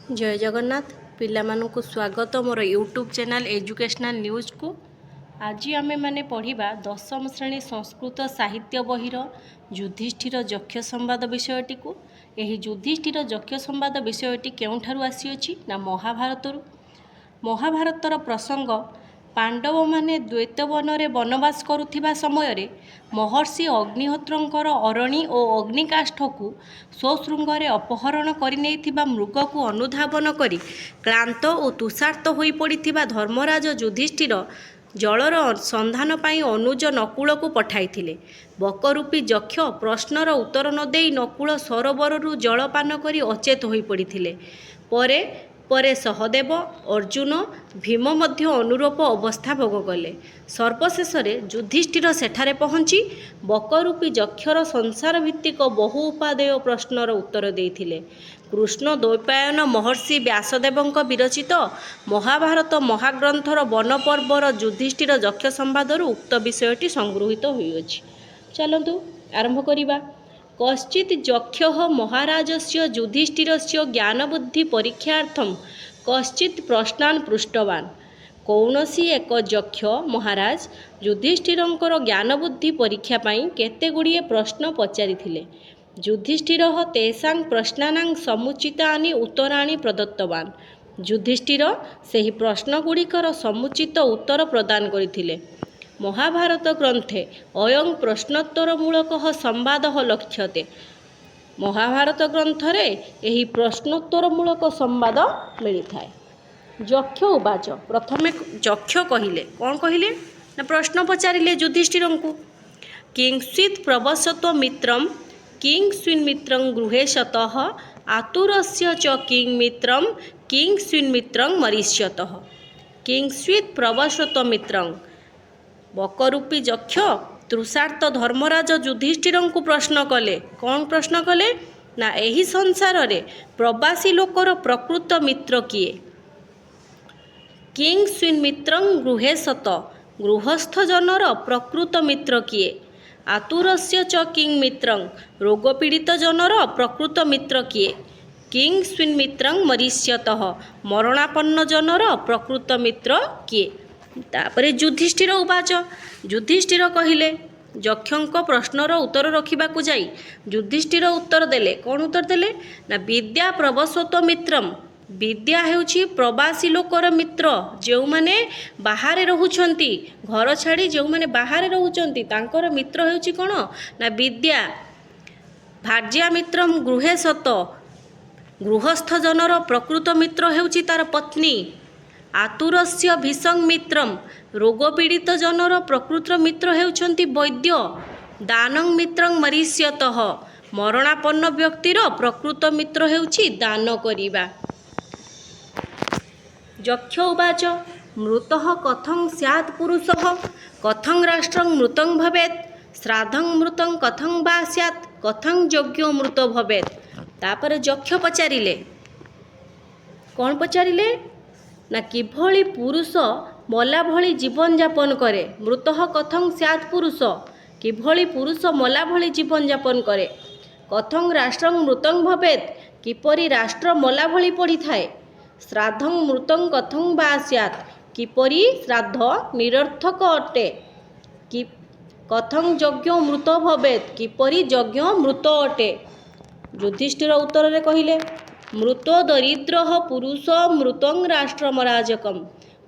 ଜୟ ଜଗନ୍ନାଥ ପିଲାମାନଙ୍କୁ, ସ୍ୱାଗତ ମୋର ୟୁଟ୍ୟୁବ୍ ଚ୍ୟାନେଲ୍ ଏଜୁକେସନାଲ୍ ନ୍ୟୁଜ୍କୁ। ଆଜି ଆମେମାନେ ପଢ଼ିବା ଦଶମ ଶ୍ରେଣୀ ସଂସ୍କୃତ ସାହିତ୍ୟ ବହିର ଯୁଧିଷ୍ଠିର ଯକ୍ଷ ସମ୍ବାଦ ବିଷୟଟିକୁ। ଏହି ଯୁଧିଷ୍ଠିର ଯକ୍ଷ ସମ୍ବାଦ ବିଷୟଟି କେଉଁଠାରୁ ଆସିଅଛି ନା ମହାଭାରତରୁ। ମହାଭାରତର ପ୍ରସଙ୍ଗ, ପାଣ୍ଡବମାନେ ଦ୍ୱୈତବନରେ ବନବାସ କରୁଥିବା ସମୟରେ ମହର୍ଷି ଅଗ୍ନିହୋତ୍ରଙ୍କର ଅରଣି ଓ ଅଗ୍ନିକାଷ୍ଠକୁ ସ୍ୱଶୃଙ୍ଗରେ ଅପହରଣ କରିନେଇଥିବା ମୃଗକୁ ଅନୁଧାବନ କରି କ୍ଳାନ୍ତ ଓ ତୃଷାର୍ତ୍ତ ହୋଇପଡ଼ିଥିବା ଧର୍ମରାଜ ଯୁଧିଷ୍ଠିର ଜଳର ସନ୍ଧାନ ପାଇଁ ଅନୁଜ ନକୁଳକୁ ପଠାଇଥିଲେ। ବକରୂପୀ ଯକ୍ଷ ପ୍ରଶ୍ନର ଉତ୍ତର ନ ଦେଇ ନକୁଳ ସରୋବରରୁ ଜଳ ପାନ କରି ଅଚେତ ହୋଇପଡ଼ିଥିଲେ। ପରେ ପରେ ସହଦେବ, ଅର୍ଜୁନ, ଭୀମ ମଧ୍ୟ ଅନୁରୂପ ଅବସ୍ଥା ଭୋଗ କଲେ। ସର୍ବଶେଷରେ ଯୁଧିଷ୍ଠିର ସେଠାରେ ପହଞ୍ଚି ବକରୂପୀ ଯକ୍ଷର ସଂସାର ଭିତ୍ତିକ ବହୁ ଉପାଦେୟ ପ୍ରଶ୍ନର ଉତ୍ତର ଦେଇଥିଲେ। କୃଷ୍ଣ ଦ୍ୱୈପାୟନ ମହର୍ଷି ବ୍ୟାସଦେବଙ୍କ ବିରଚିତ ମହାଭାରତ ମହାଗ୍ରନ୍ଥର ବନପର୍ବର ଯୁଧିଷ୍ଠିର ଯକ୍ଷ ସମ୍ବାଦରୁ ଉକ୍ତ ବିଷୟଟି ସଂଗୃହୀତ ହୋଇଅଛି। ଚାଲନ୍ତୁ ଆରମ୍ଭ କରିବା। କଶ୍ଚିତ୍ ଯକ୍ଷଃ ମହାରାଜସ୍ୟ ଯୁଧିଷ୍ଠିରସ୍ୟ ଜ୍ଞାନବୁଦ୍ଧି ପରୀକ୍ଷାର୍ଥଂ କଶ୍ଚିତ୍ ପ୍ରଶ୍ନାନ୍ ପୃଷ୍ଟବାନ୍। କୌଣସି ଏକ ଯକ୍ଷ ମହାରାଜ ଯୁଧିଷ୍ଠିରଙ୍କର ଜ୍ଞାନବୁଦ୍ଧି ପରୀକ୍ଷା ପାଇଁ କେତେଗୁଡ଼ିଏ ପ୍ରଶ୍ନ ପଚାରିଥିଲେ। ଯୁଧିଷ୍ଠିରଃ ତେଷାଂ ପ୍ରଶ୍ନାନାଂ ସମୁଚିତାନି ଉତ୍ତରାଣି ପ୍ରଦତ୍ତବାନ୍। ଯୁଧିଷ୍ଠିର ସେହି ପ୍ରଶ୍ନଗୁଡ଼ିକର ସମୁଚିତ ଉତ୍ତର ପ୍ରଦାନ କରିଥିଲେ। ମହାଭାରତ ଗ୍ରନ୍ଥେ ଅୟଂ ପ୍ରଶ୍ନୋତ୍ତରମୂଳକଃ ସମ୍ବାଦଃ ଲକ୍ଷ୍ୟତେ। ମହାଭାରତ ଗ୍ରନ୍ଥରେ ଏହି ପ୍ରଶ୍ନୋତ୍ତରମୂଳକ ସମ୍ବାଦ ମିଳିଥାଏ। ଯକ୍ଷ ଉବାଚ, ପ୍ରଥମେ ଯକ୍ଷ କହିଲେ। କ'ଣ କହିଲେ ନା ପ୍ରଶ୍ନ ପଚାରିଲେ ଯୁଧିଷ୍ଠିରଙ୍କୁ। କିଂସ୍ୱିତ୍ ପ୍ରବସତ୍ୱ ମିତ୍ରಂ କିଂ ସ୍ୱିନ୍ମିତ୍ରଂ ଗୃହେ ସତଃ, ଆତୁରସ୍ୟ ଚ କିଂ ମିତ୍ରಂ କିଂ ସ୍ୱିନ୍ମିତ୍ରଂ ମରିଷ୍ୟତଃ। କିଂସ୍ୱିତ୍ ପ୍ରବସତ୍ୱ ମିତ୍ରଂ, ବକରୂପୀ ଯକ୍ଷ ତୃଷାର୍ତ୍ତ ଧର୍ମରାଜ ଯୁଧିଷ୍ଠିରଙ୍କୁ ପ୍ରଶ୍ନ କଲେ। କ'ଣ ପ୍ରଶ୍ନ କଲେ ନା ଏହି ସଂସାରରେ ପ୍ରବାସୀ ଲୋକର ପ୍ରକୃତ ମିତ୍ର କିଏ? କିଂ ସ୍ୱିନ୍ମିତ୍ରଂ ଗୃହେ ସତ, ଗୃହସ୍ଥ ଜନର ପ୍ରକୃତ ମିତ୍ର କିଏ? ଆତୁରସ୍ୟ ଚ କିଂ ମିତ୍ରଂ, ରୋଗପୀଡ଼ିତ ଜନର ପ୍ରକୃତ ମିତ୍ର କିଏ? କିଂ ସ୍ୱିନ୍ମିତ୍ରଂ ମରିଷ୍ୟତଃ, ମରଣାପନ୍ନ ଜନର ପ୍ରକୃତ ମିତ୍ର କିଏ? ତାପରେ ଯୁଧିଷ୍ଠିର ଉବାଚ, ଯୁଧିଷ୍ଠିର କହିଲେ। ଯକ୍ଷଙ୍କ ପ୍ରଶ୍ନର ଉତ୍ତର ରଖିବାକୁ ଯାଇ ଯୁଧିଷ୍ଠିର ଉତ୍ତର ଦେଲେ। କ'ଣ ଉତ୍ତର ଦେଲେ ନା ବିଦ୍ୟା ପ୍ରବସତ୍ୱ ମିତ୍ରମ୍, ବିଦ୍ୟା ହେଉଛି ପ୍ରବାସୀ ଲୋକର ମିତ୍ର। ଯେଉଁମାନେ ବାହାରେ ରହୁଛନ୍ତି, ଘର ଛାଡ଼ି ଯେଉଁମାନେ ବାହାରେ ରହୁଛନ୍ତି, ତାଙ୍କର ମିତ୍ର ହେଉଛି କ'ଣ ନା ବିଦ୍ୟା। ଭାର୍ଯ୍ୟା ମିତ୍ରମ୍ ଗୃହେ ସତ, ଗୃହସ୍ଥ ଜନର ପ୍ରକୃତ ମିତ୍ର ହେଉଛି ତାର ପତ୍ନୀ। ଆତୁରସ୍ୟ ଭୀଷଂ ମିତ୍ରମ୍, ରୋଗପୀଡ଼ିତ ଜନର ପ୍ରକୃତ ମିତ୍ର ହେଉଛନ୍ତି ବୈଦ୍ୟ। ଦାନଂ ମିତ୍ରଂ ମରିଷ୍ୟତଃ, ମରଣାପନ୍ନ ବ୍ୟକ୍ତିର ପ୍ରକୃତ ମିତ୍ର ହେଉଛି ଦାନ କରିବା। ଯକ୍ଷ ଉବାଚ, ମୃତଃ କଥଂ ସ୍ୟାତ୍ ପୁରୁଷଃ, କଥଂ ରାଷ୍ଟ୍ରଂ ମୃତଂ ଭବେତ୍, ଶ୍ରାଦ୍ଧଂ ମୃତଂ କଥଂ ବା ସ୍ୟାତ୍, କଥଂ ଯଜ୍ଞ ମୃତ ଭବେତ୍। ତାପରେ ଯକ୍ଷ ପଚାରିଲେ। କ'ଣ ପଚାରିଲେ ନା କିଭଳି ପୁରୁଷ ମଲା ଭଳି ଜୀବନଯାପନ କରେ? ମୃତଃ କଥଂ ସ୍ୟାତ୍ ପୁରୁଷ, କିଭଳି ପୁରୁଷ ମଲା ଭଳି ଜୀବନଯାପନ କରେ? କଥଂ ରାଷ୍ଟ୍ରଂ ମୃତଂ ଭବେତ୍, କିପରି ରାଷ୍ଟ୍ର ମଲା ଭଳି ପଡ଼ିଥାଏ? ଶ୍ରାଦ୍ଧଂ ମୃତଂ କଥଂ ବା ସ୍ୟାତ୍, କିପରି ଶ୍ରାଦ୍ଧ ନିରର୍ଥକ ଅଟେ? କି କଥଂ ଯଜ୍ଞ ମୃତ ଭବେତ୍, କିପରି ଯଜ୍ଞ ମୃତ ଅଟେ? ଯୁଧିଷ୍ଠିର ଉତ୍ତରରେ କହିଲେ, ମୃତ ଦରିଦ୍ରଃ ପୁରୁଷ ମୃତଂ ରାଷ୍ଟ୍ରମରାଜକମ୍,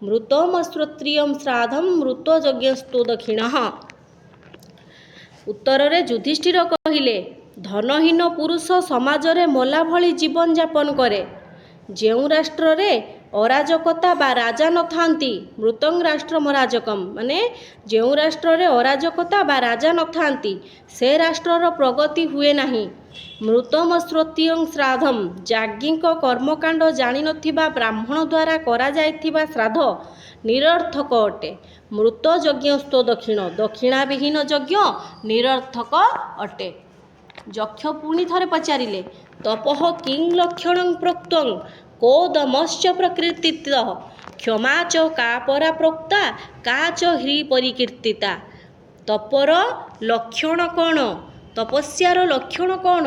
ମୃତମଶ୍ରୋତ୍ରିୟಂ ଶ୍ରାଦ୍ଧಂ ମୃତ ଯଜ୍ଞସ୍ତୁ ଦକ୍ଷିଣଃ। ଉତ୍ତରରେ ଯୁଧିଷ୍ଠିର କହିଲେ, ଧନହୀନ ପୁରୁଷ ସମାଜରେ ମଲା ଭଳି ଜୀବନଯାପନ କରେ। ଯେଉଁ ରାଷ୍ଟ୍ରରେ ଅରାଜକତା ବା ରାଜା ନଥାନ୍ତି, ମୃତଂ ରାଷ୍ଟ୍ରମରାଜକମ୍ ମାନେ ଯେଉଁ ରାଷ୍ଟ୍ରରେ ଅରାଜକତା ବା ରାଜା ନଥାନ୍ତି, ସେ ରାଷ୍ଟ୍ରର ପ୍ରଗତି ହୁଏ ନାହିଁ। ମୃତମଶ୍ରୋତ୍ରିୟଂ ଶ୍ରାଦ୍ଧಂ, ଯାଜ୍ଞିକ କର୍ମକାଣ୍ଡ ଜାଣିନଥିବା ବ୍ରାହ୍ମଣ ଦ୍ୱାରା କରାଯାଇଥିବା ଶ୍ରାଦ୍ଧ ନିରର୍ଥକ ଅଟେ। ମୃତ ଯଜ୍ଞସ୍ତୋ ଦକ୍ଷିଣ, ଦକ୍ଷିଣାବିହୀନ ଯଜ୍ଞ ନିରର୍ଥକ ଅଟେ। ଯକ୍ଷ ପୁଣି ଥରେ ପଚାରିଲେ, ତପଃ କିଂ ଲକ୍ଷଣଂ ପ୍ରୋକ୍ତଂ, କୋ ଦମଶ୍ଚ ପ୍ରକୀର୍ତ୍ତିତଃ, କ୍ଷମା ଚ କା ପରା ପ୍ରୋକ୍ତା, କା ଚ ହ୍ରି ପରିକୀର୍ତ୍ତିତା। ତପର ଲକ୍ଷଣ କ'ଣ? ତପସ୍ୟାର ଲକ୍ଷଣ କ'ଣ?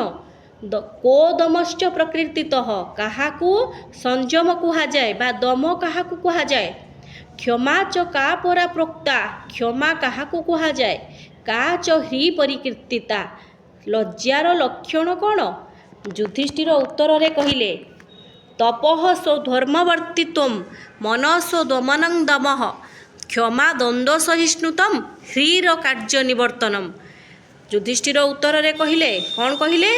କୋ ଦମଶ୍ଚ ପ୍ରକୀର୍ତ୍ତିତଃ। କାହାକୁ ସଂଯମ କୁହାଯାଏ ବା ଦମ କାହାକୁ କୁହାଯାଏ? କ୍ଷମା ଚ କା ପରା ପ୍ରୋକ୍ତା। କ୍ଷମା କାହାକୁ କୁହାଯାଏ? କା ଚ ହ୍ରୀ ପରିକୀର୍ତ୍ତିତା। ଲଜ୍ଜାର ଲକ୍ଷଣ କ'ଣ? ଯୁଧିଷ୍ଠିର ଉତ୍ତରରେ କହିଲେ, ତପଃ ସ୍ୱଧର୍ମବର୍ତ୍ତିତ୍ୱಂ ମନସୋ ଦମନଂ ଦମଃ କ୍ଷମା ଦ୍ୱନ୍ଦ୍ୱ ସହିଷ୍ଣୁତମ୍ ହ୍ରୀର କାର୍ଯ୍ୟ ନିବର୍ତ୍ତନମ୍। ଯୁଧିଷ୍ଠିର ଉତ୍ତରରେ କହିଲେ, କ'ଣ କହିଲେ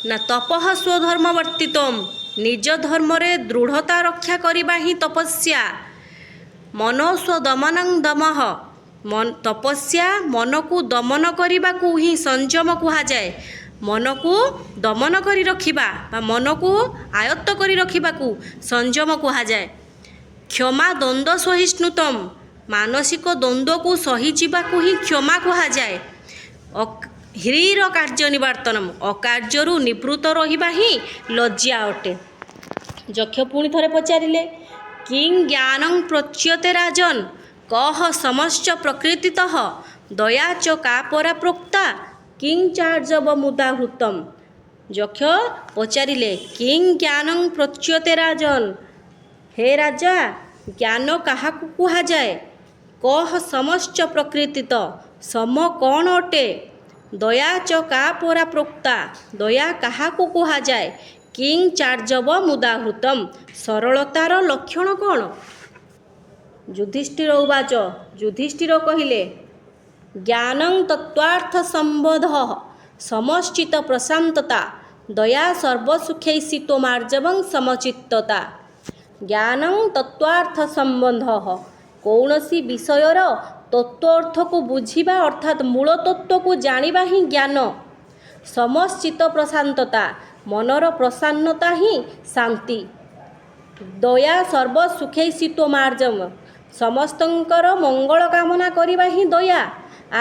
ନା, ତପଃ ସ୍ୱଧର୍ମବର୍ତ୍ତିତ୍ୱಂ, ନିଜ ଧର୍ମରେ ଦୃଢ଼ତା ରକ୍ଷା କରିବା ହିଁ ତପସ୍ୟା। ମନସ୍ୱ ଦମନଂ ଦମଃ, ତପସ୍ୟା ମନକୁ ଦମନ କରିବାକୁ ହିଁ ସଂଯମ କୁହାଯାଏ। ମନକୁ ଦମନ କରି ରଖିବା ବା ମନକୁ ଆୟତ୍ତ କରି ରଖିବାକୁ ସଂଯମ କୁହାଯାଏ। କ୍ଷମା ଦ୍ୱନ୍ଦ୍ୱ ସହିଷ୍ଣୁତମ୍, ମାନସିକ ଦ୍ୱନ୍ଦ୍ୱକୁ ସହିଯିବାକୁ ହିଁ କ୍ଷମା କୁହାଯାଏ। ହ୍ରୀର କାର୍ଯ୍ୟ ନିବର୍ତ୍ତନମ, ଅକାର୍ଯ୍ୟରୁ ନିବୃତ୍ତ ରହିବା ହିଁ ଲଜ୍ଜା ଅଟେ। ଯକ୍ଷ ପୁଣି ଥରେ ପଚାରିଲେ, କିଂ ଜ୍ଞାନଂ ପ୍ରୋଚ୍ୟତେ ରାଜନ୍ କହ ସମସ୍ଚ ପ୍ରକୃତିତଃ ଦୟା ଚ କା ପରା ପ୍ରୋକ୍ତା କିଂ ଚାର୍ଜବ ମୁଦାହୃତମ୍। ଯକ୍ଷ ପଚାରିଲେ, କିଂ ଜ୍ଞାନଂ ପ୍ରୋଚ୍ୟତେ ରାଜନ୍, ହେ ରାଜା, ଜ୍ଞାନ କାହାକୁ କୁହାଯାଏ? କହ ସମସ୍ଚ ପ୍ରକୃତିତ, ସମ କ'ଣ ଅଟେ? ଦୟା ଚ କା ପରା ପ୍ରୋକ୍ତା, ଦୟା କାହାକୁ କୁହାଯାଏ? କିଂ ଚାର୍ଜବ ମୁଦାହୃତମ୍, ସରଳତାର ଲକ୍ଷଣ କ'ଣ? ଯୁଧିଷ୍ଠିର ଉବାଚ, ଯୁଧିଷ୍ଠିର କହିଲେ, ଜ୍ଞାନଂ ତତ୍ତ୍ୱାର୍ଥ ସମ୍ବୋଧ ସମଶ୍ଚିତ ପ୍ରଶାନ୍ତତା ଦୟା ସର୍ବସୁଖୈଷିତ୍ୱମାର୍ଜବଂ ସମଚିତ୍ତତା। ଜ୍ଞାନଂ ତତ୍ତ୍ୱାର୍ଥ ସମ୍ବନ୍ଧ, କୌଣସି ବିଷୟର ତତ୍ତ୍ୱ ଅର୍ଥକୁ ବୁଝିବା ଅର୍ଥାତ୍ ମୂଳ ତତ୍ତ୍ୱକୁ ଜାଣିବା ହିଁ ଜ୍ଞାନ। ସମଶ୍ଚିତ ପ୍ରଶାନ୍ତତା, ମନର ପ୍ରସନ୍ନତା ହିଁ ଶାନ୍ତି। ଦୟା ସର୍ବସୁଖୈଷିତ୍ୱମାର୍ଜବ, ସମସ୍ତଙ୍କର ମଙ୍ଗଳ କାମନା କରିବା ହିଁ ଦୟା।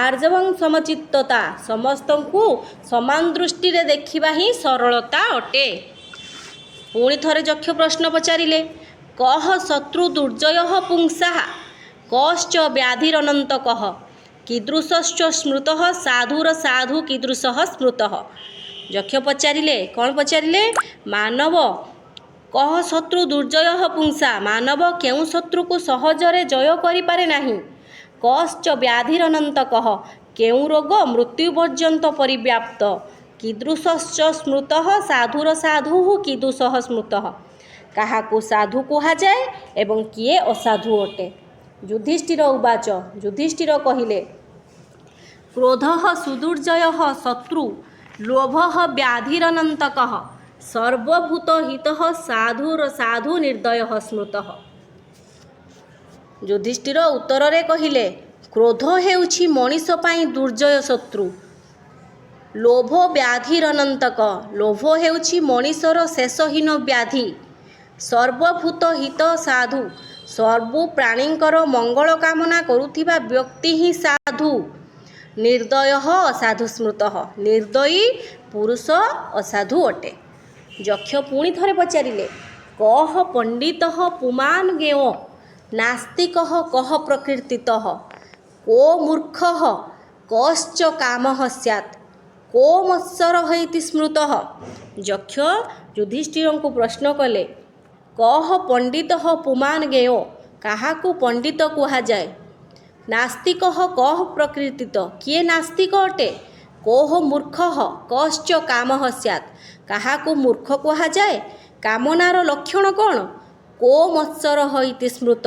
ଆର୍ଜବଂ ସମଚିତ୍ତତା, ସମସ୍ତଙ୍କୁ ସମାନ ଦୃଷ୍ଟିରେ ଦେଖିବା ହିଁ ସରଳତା ଅଟେ। ପୁଣି ଥରେ ଯକ୍ଷ ପ୍ରଶ୍ନ ପଚାରିଲେ, କହ ଶତ୍ରୁ ଦୁର୍ଜୟ ପୁଂସାଃ କଶ୍ଚ ବ୍ୟାଧିରନନ୍ତ କହ କୀଦୃଶଶ୍ଚ ସ୍ମୃତଃ ସାଧୁର ସାଧୁ କୀଦୃଶଃ ସ୍ମୃତଃ। ଯକ୍ଷ ପଚାରିଲେ, କ'ଣ ପଚାରିଲେ? ମାନବ କହ ଶତ୍ରୁ ଦୁର୍ଜୟ ପୁଂସା, ମାନବ କେଉଁ ଶତ୍ରୁକୁ ସହଜରେ ଜୟ କରିପାରେ ନାହିଁ? କଶ୍ଚ ବ୍ୟାଧିରନନ୍ତ କହ, କେଉଁ ରୋଗ ମୃତ୍ୟୁ ପର୍ଯ୍ୟନ୍ତ ପରିବ୍ୟାପ୍ତ? କୀଦୃଶଶ୍ଚ ସ୍ମୃତଃ ସାଧୁର ସାଧୁଃ କୀଦୃଶଃ ସ୍ମୃତଃ, କାହାକୁ ସାଧୁ କୁହାଯାଏ ଏବଂ କିଏ ଅସାଧୁ ଅଟେ? ଯୁଧିଷ୍ଠିର ଉବାଚ, ଯୁଧିଷ୍ଠିର କହିଲେ, କ୍ରୋଧଃ ସୁଦୁର୍ଜୟଃ ଶତ୍ରୁ ଲୋଭଃ ବ୍ୟାଧିରନନ୍ତକଃ ସର୍ବଭୂତହିତଃ ସାଧୁର ସାଧୁ ନିର୍ଦୟଃ ସ୍ମୃତଃ। ଯୁଧିଷ୍ଠିର ଉତ୍ତରରେ କହିଲେ, କ୍ରୋଧ ହେଉଛି ମଣିଷ ପାଇଁ ଦୁର୍ଜୟ ଶତ୍ରୁ। ଲୋଭ ବ୍ୟାଧିରନନ୍ତକ, ଲୋଭ ହେଉଛି ମଣିଷର ଶେଷହୀନ ବ୍ୟାଧି। ସର୍ବଭୂତ ହିତ ସାଧୁ, ସବୁ ପ୍ରାଣୀଙ୍କର ମଙ୍ଗଳ କାମନା କରୁଥିବା ବ୍ୟକ୍ତି ହିଁ ସାଧୁ। ନିର୍ଦୟ ଅସାଧୁ ସ୍ମୃତଃ, ନିର୍ଦ୍ଦୟୀ ପୁରୁଷ ଅସାଧୁ ଅଟେ। ଯକ୍ଷ ପୁଣି ଥରେ ପଚାରିଲେ, କହ ପଣ୍ଡିତଃ ପୁମାନ୍ ଜ୍ଞେୟ ନାସ୍ତିକଃ କହ ପ୍ରକୀର୍ତ୍ତିତଃ କୋ ମୂର୍ଖଃ କଶ୍ଚ କାମଃ ସ୍ୟାତ୍ କୋ ମତ୍ସରଃ ଇତି ସ୍ମୃତଃ। ଯକ୍ଷ ଯୁଧିଷ୍ଠିରଙ୍କୁ ପ୍ରଶ୍ନ କଲେ, କହ ପଣ୍ଡିତଃ ପୁମାନ୍ ଜ୍ଞେୟ, କାହାକୁ ପଣ୍ଡିତ କୁହାଯାଏ? ନାସ୍ତିକଃ କଃ ପ୍ରକୀର୍ତ୍ତିତ, କିଏ ନାସ୍ତିକ ଅଟେ? କୋହ ମୂର୍ଖଃ କଶ୍ଚ କାମଃ ସ୍ୟାତ୍, କାହାକୁ ମୂର୍ଖ କୁହାଯାଏ? କାମନାର ଲକ୍ଷଣ କ'ଣ? କୋ ମତ୍ସରଃ ଇତି ସ୍ମୃତ,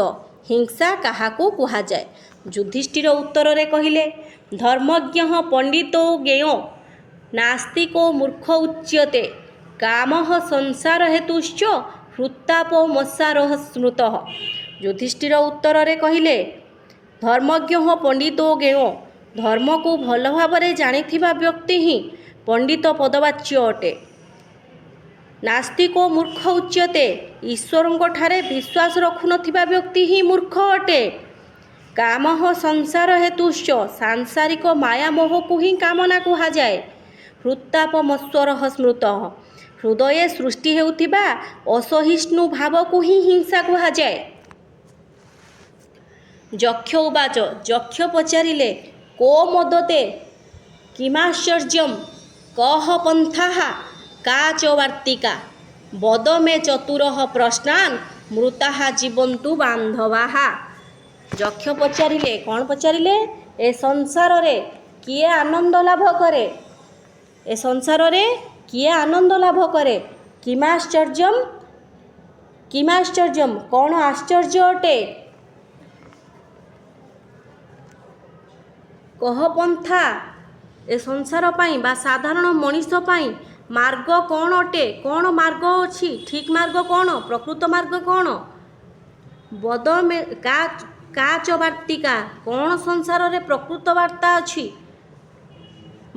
ହିଂସା କାହାକୁ କୁହାଯାଏ? ଯୁଧିଷ୍ଠିର ଉତ୍ତରରେ କହିଲେ, ଧର୍ମଜ୍ଞଃ ପଣ୍ଡିତୋ ଜ୍ଞେୟ ନାସ୍ତିକୋ ମୂର୍ଖ ଉଚ୍ୟତେ କାମଃ ସଂସାର ହେତୁଶ୍ଚ ହୃତ୍ତାପୋ ମତ୍ସାରଃ ସ୍ମୃତଃ। ଯୁଧିଷ୍ଠିର ଉତ୍ତରରେ କହିଲେ, ଧର୍ମଜ୍ଞ ପଣ୍ଡିତୋ ଜ୍ଞେୟ, ଧର୍ମକୁ ଭଲ ଭାବରେ ଜାଣିଥିବା ବ୍ୟକ୍ତି ହିଁ ପଣ୍ଡିତ ପଦବାଚ୍ୟ ଅଟେ। ନାସ୍ତିକୋ ମୂର୍ଖ ଉଚ୍ୟତେ, ଈଶ୍ୱରଙ୍କଠାରେ ବିଶ୍ୱାସ ରଖୁନଥିବା ବ୍ୟକ୍ତି ହିଁ ମୂର୍ଖ ଅଟେ। କାମଃ ସଂସାର ହେତୁଶ୍ଚ, ସାଂସାରିକ ମାୟାମୋହକୁ ହିଁ କାମନା କୁହାଯାଏ। ହୃତ୍ତାପ ମତ୍ସରଃ ସ୍ମୃତଃ, ହୃଦୟେ ସୃଷ୍ଟି ହେଉଥିବା ଅସହିଷ୍ଣୁ ଭାବକୁ ହିଁ ହିଂସା କୁହାଯାଏ। ଯକ୍ଷ ଉବାଚ, ଯକ୍ଷ ପଚାରିଲେ, କୋ ମୋଦତେ କିମାଶ୍ଚର୍ଯ୍ୟମ୍ କଃ ପନ୍ଥାଃ କା ଚ ବାର୍ତ୍ତିକା ବଦ ମେ ଚତୁରଃ ପ୍ରଶ୍ନାନ୍ ମୃତାଃ ଜୀବନ୍ତୁ ବାନ୍ଧବାଃ। ଯକ୍ଷ ପଚାରିଲେ, କ'ଣ ପଚାରିଲେ? ଏ ସଂସାରରେ କିଏ ଆନନ୍ଦ ଲାଭ କରେ? ଏ ସଂସାରରେ କିଏ ଆନନ୍ଦ ଲାଭ କରେ? କିମାଶ୍ଚର୍ଯ୍ୟମ୍, କିମାଶ୍ଚର୍ଯ୍ୟମ୍, କ'ଣ ଆଶ୍ଚର୍ଯ୍ୟ ଅଟେ? କହ ପନ୍ଥା, ଏ ସଂସାର ପାଇଁ ବା ସାଧାରଣ ମଣିଷ ପାଇଁ ମାର୍ଗ କ'ଣ ଅଟେ? କ'ଣ ମାର୍ଗ ଅଛି? ଠିକ୍ ମାର୍ଗ କ'ଣ? ପ୍ରକୃତ ମାର୍ଗ କ'ଣ? ବଦ ମେ କା କା ଚ ବାର୍ତ୍ତିକା, କ'ଣ ସଂସାରରେ ପ୍ରକୃତ ବାର୍ତ୍ତା ଅଛି?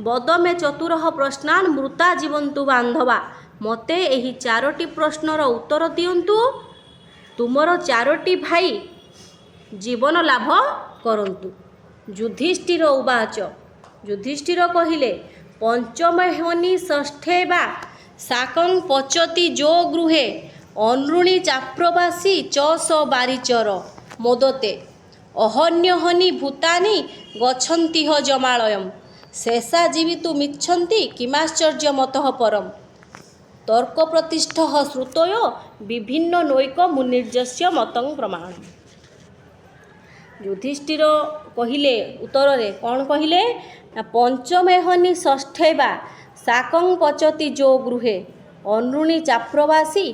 ବଦ ମେ ଚତୁରଃ ପ୍ରଶ୍ନାନ୍ ମୃତା ଜୀବନ୍ତୁ ବାନ୍ଧବା, ମୋତେ ଏହି ଚାରୋଟି ପ୍ରଶ୍ନର ଉତ୍ତର ଦିଅନ୍ତୁ, ତୁମର ଚାରୋଟି ଭାଇ ଜୀବନ ଲାଭ କରନ୍ତୁ। ଯୁଧିଷ୍ଠିର ଉବାଚ, ଯୁଧିଷ୍ଠିର କହିଲେ, ପଞ୍ଚମେହ୍ନି ଷଷ୍ଠେ ବା ଶାକଂ ପଚତି ଯୋ ଗୃହେ ଅନୃଣି ଚାପ୍ରବାସୀ ଚ ସ ବାରିଚର ମୋଦତେ ଅହନ୍ୟହନି ଭୂତାନି ଗଚ୍ଛନ୍ତିହ ଯମାଳୟମ୍ ଶେଷା ଜୀବିତୁମିଚ୍ଛନ୍ତି କିମାଶ୍ଚର୍ଯ୍ୟ ମତଃ ପରମ୍। ତର୍କ ପ୍ରତିଷ୍ଠ ଶ୍ରୁତୟ ବିଭିନ୍ନ ନୈକ ମୁନିର୍ଯସ୍ୟ ମତଂ ପ୍ରମାଣ। ଯୁଧିଷ୍ଠିର କହିଲେ ଉତ୍ତରରେ, କ'ଣ କହିଲେ ନା, ପଞ୍ଚମେହନି ଷଷ୍ଠେ ବା ଶାକଂ ପଚତି ଯୋ ଗୃହେ ଅନୃଣି ଚାପ୍ରବାସୀ